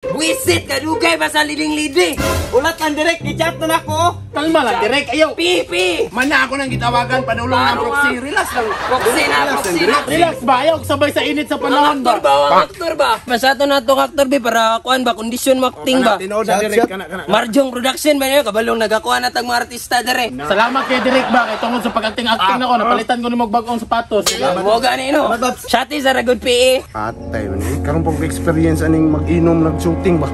Buisit ka dugay ba sa leading lady? Ulat lang direct, i-chat na nako. Kalma lang, direk. Ayaw. Pipi! Mana ako nang gitawagan, panulong ng Klaro, proxy. ah. Relax lang. Proxy na, proxy na. Relax ba? Ayaw, sabay sa init sa Ang panahon aktor ba? ba? Ang aktor ba? Masato na itong aktor ba? Para kuan ba? Kondisyon mo acting ba? Tinuod na direk. Kana, kana. Marjong production ba niyo? Kabalong nagakuha na tag mga artista dere. Salamat kay Direk ba? Kay tungod sa pag-acting-acting nako, napalitan ko ni magbagong sapatos. Mo gani no. Shati sa Ragod PE. Atay man eh. Karon pag experience aning mag-inom nag-shooting ba.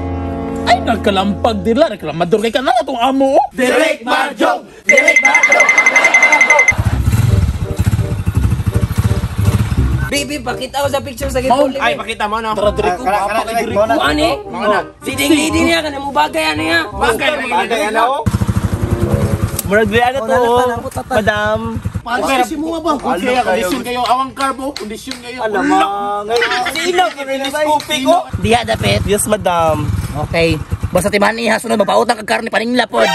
Ay, nagkalampag dila. Reklamador kay kana atong amo. oh. Direk Marjong! Direk Marjong! Baby, pakita ko sa picture sa gitong. Ay, pakita mo no. Tara Direk, ko Kana, pa kana, kay direk, Direk. mo na. Kuan eh? Leading lady niya kana mo bagay ano niya. Bagay, bagay, ano? Murag di ano to, madam. Pero si mo ba? Kung kaya kondisyon kayo, awang carbo, kondisyon kayo. Alamang. Sino kini ko? Diha dapit. Yes, madam. Okay. Basta timan niya sunod mapautang kag karne paningla pod.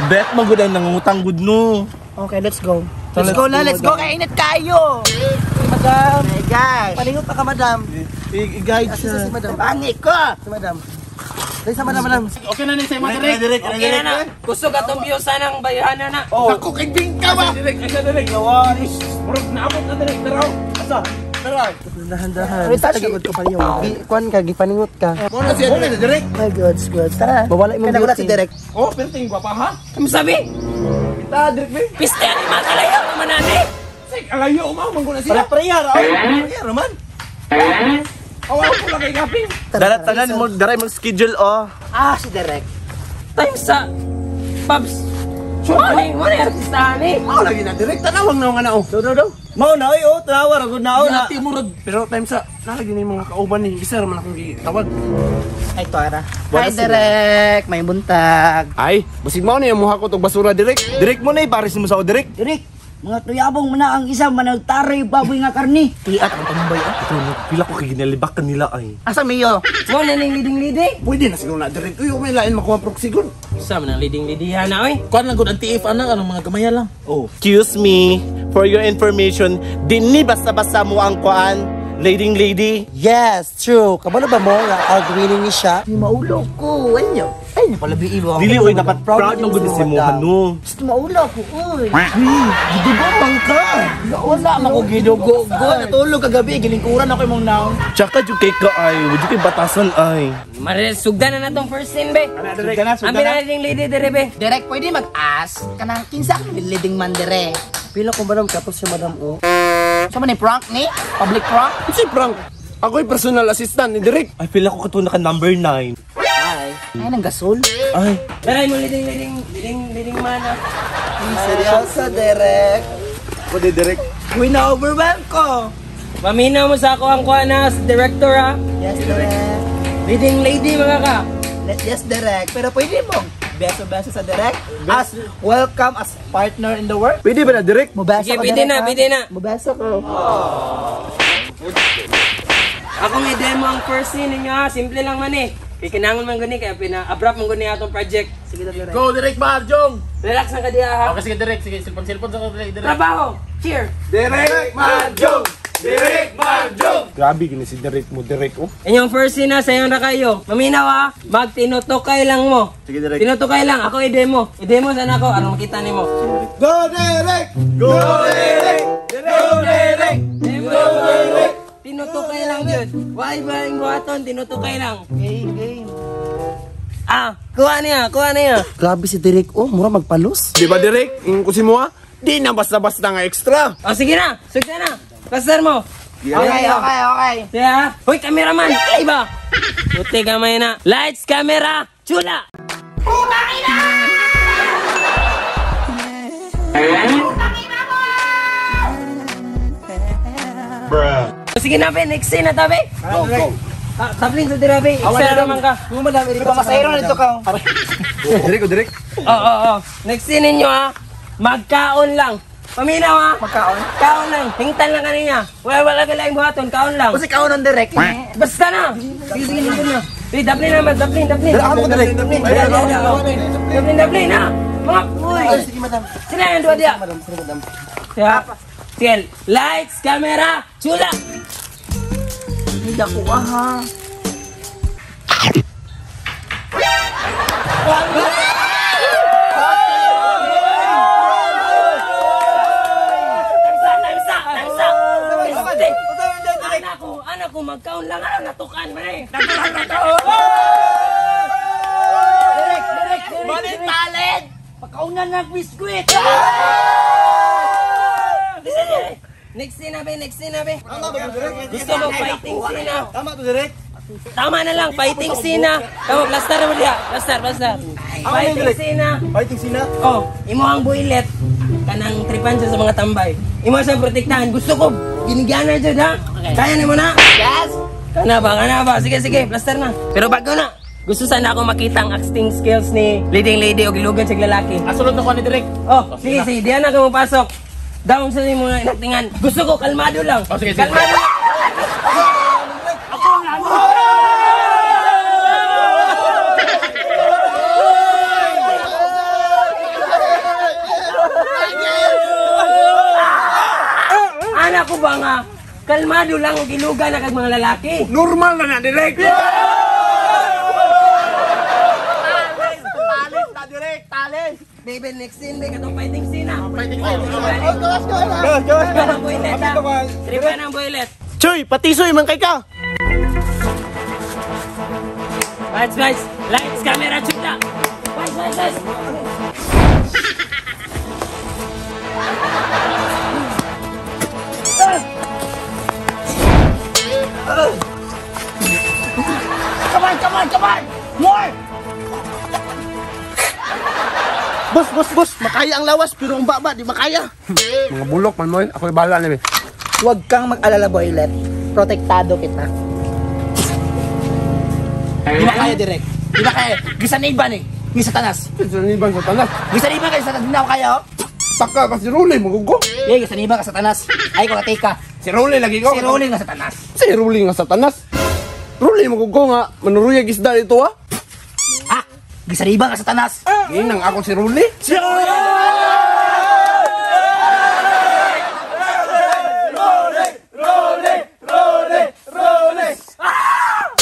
Bet magud ang nangungutang gud no. Okay, let's go. Let's go na, let's go kay init kayo. Madam. My gosh. Paningot pa ka, madam. I-guide siya. Si madam. Pangi ko. Si madam. Dali sa madam, madam. Okay na ni sa imo Direk. Direk, Okay na na. Kusog atong view sanang bayhana na. Oh. Ako kay bingka ba? Direk, asa direk. Lawa. Murag naabot na direk. Tara. Asa? Tara. Dahan-dahan. Basta gud ko paningot. Kuan ka, gipaningot ka. Mo na siya direk. Direk. My God, good. Tara. Mawala imong Kana wala si beauty. Derek. Oh, perting gwapa ha? Ano sabi? Ta, direk be. Piste ani makalayo naman ani. Sik, alayo mo man guna sila. Pare-pareha ra. Pareha ra man. Awa ko lang kay kaping. Darat tanan mo, daray mo schedule oh. Ah, si Derek. Time sa Pabs. Mao ni artista ani. Mao lagi na direk tanawang na nga na oh. Do do do. Mao na oy oh, tanawa ra gud na oh na. Ati mo rod. Pero time sa nalagi ni mga kauban ni bisa ra man akong gitawag. Ay, tuara. Hi, Derek. May buntag. Ay, basig mao na yung muha ko tog basura direk. Direk mo na ipares mo sa direk. Direk, mga tuyabong man na ang isa managtaray baboy nga karni. Tiat ang tambay ah. Ito no, pila ko kay ginalibak kanila ay. Asa mayo? Mao na ning leading lady. Pwede na siguro na direk. Uy, may lain makuha proxy gud. Sa man ang leading lady na oy. Kuan lang gud ang TF ana anong mga gamaya lang. Oh. Excuse me, for your information, dinni basta-basta mo ang kuan, leading lady. Yes, true. Kabalo ba mo nga award-winning ni siya? Maulo ko, ano? Ay, pala biibo. Dili oy dapat proud ng gud si mo no. Gusto maulo ko, uy. Gidugo man ka. Wala man ko gidugo. Go, natulog kagabi, gilingkuran ako imong naon. Tsaka jud kay ka ay, wud kay batasan ay. Mare sugdan na natong first scene be. Sugdan na, Ang na leading lady dire be. Derek, pwede mag-ask? Kanang kinsa ka leading man dire? Pila ko madam kapos siya madam oh. Sa man ni prank ni? Public prank? Si Frank, ako'y personal assistant ni direk. Ay pila ko kato naka number 9. Ay, nang gasol. Ay, Dara mo leading leading leading leading man ah. Seryoso, Derek. Pwede direk. Uy, na-overwhelm ko. Paminaw mo sa ako ang kuan na director ha. Yes, Derek. Leading lady mga ka. Yes, Derek. Pero pwede mo. Beso-beso sa Derek. As welcome as partner in the work. Pwede ba na direk? Mubeso Sige, ko, pwede Derek, na, ha? pwede na. Mubeso ko. Akong i-demo ang first scene ninyo ha. Simple lang man eh. Kay kinangon man gani kaya pina-abrupt man gani atong project. Sige na, Derek. Go Direk Marjong. Relax lang ka diha ha. Okay sige Direk, sige silpon-silpon sa ko Direk. Direk. Trabaho. Cheer. Direk Marjong! Direk Marjong! Grabe gini si direk mo direk oh. Inyong first scene na sayo na kayo. Maminaw ha. Magtinutukay lang mo. Sige, Direk. Tinutukay lang. Ako i-demo. I-demo sana ako aron makita nimo. Go direk! Go direk! Go direk! Demo. Direk. Tinutukay lang jud. Why ba ang buhaton? Tinutukay lang. Game, game. Ah, kuha niya, kuha niya. Grabe si Derek. Oh, mura magpalos. Di ba direk? Yung kusi mo ha? Di na basta-basta nga extra. O sige na, sugdan na. Pasar mo. Okay. Sige ha. Hoy, cameraman. Ay ba? Puti kamay na. Lights, camera, chula. Bruh. Sige na, be. Next scene na, tabi. Go, go. Ah, tablin sa dira, be. Extra naman ka. Pero masayro na dito ka. Direk, oh, direk. Oo. Next scene ninyo, ha. Magkaon lang. Paminaw, ha. Magkaon? Kaon lang. Hingtan lang kaniya. Wala ka lang buhaton. Kaon lang. Kasi kaon ng Derek. Basta na! Sige, sige, sige na. Eh, daplin naman, daplin, daplin. Ako ko direk. Daplin, daplin, daplin, ha? Mga, uy. Sige, madam. Sila yung dua dia. Madam, sige, madam. Siya. Sige, lights, camera, chula. Hindi ako, ah, ha. Natural man eh. Natural na to. Direk, direk, direk. Money talent. Pakaunan ng biskuit. Next scene na be, next scene na be. Gusto mo fighting scene na. Tama to, Direk. Tama na lang, fighting scene na. Tama, plaster mo diha. Plaster, plaster. Fighting scene na. Fighting scene na. Oh, imo ang builet kanang tripan siya sa mga tambay. Imo siyang protektahan. Gusto ko binigyan na jud ha. Kaya nimo na? Yes! Kana ba? Kana ba? Sige, sige, plaster na. Pero bago na, gusto sana ako makita ang acting skills ni leading lady o gilugan sa lalaki. Asulod na ko ni Direk. Oh, sige, sige, diyan na ka mapasok. Down sa imo na inaktingan. Gusto ko kalmado lang. Oh, sige, sige. Kalmado lang. Anak ko ba nga, kalmado lang og ilugan na kag mga lalaki. Normal na na, Direk. Talent na, Direk. Talent. Baby, next scene, baby, katong fighting scene ah. Fighting scene. Gawas, gawas. Tripa ng boylet ah. Tripa ng boylet. Choy, patisoy man kay ka. Lights, lights, lights, camera, chuta. Lights, lights, lights. Come on, come on, come on! More! Boss, boss, boss, makaya ang lawas pero ang baba di makaya. Mga bulok man mo. Ako bahala na be. Huwag kang mag-alala, Boylet. Protektado kita. Di ba kaya, Direk? Di ba kaya? Gisan iban eh. Ni Satanas. Saniban sa tanas. Gisan iban kay Satanas. Di na ako kaya oh. Taka ka si Rulay, magugo. Yeah, gisan iban ka Satanas. Ay ko ka. Si Rulay lagi ko. Si Rolling nga Satanas. Si Rulay nga satanas. Rulay magugo nga. Manuruyag isda dito ah. Ha? Gisan iban ka Satanas. Ginang ako si Rulay.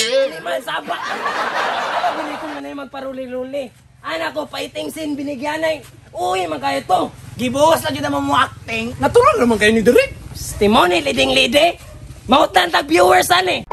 Animal saba. Ano gani ko na magparuli-ruli. Anak ko, fighting scene, binigyan ay. Uy, man kayo to. Gibuhos lang yun naman mo acting. Natural naman kayo ni Direk. Testimony, leading lady. Mautan tag viewers ani.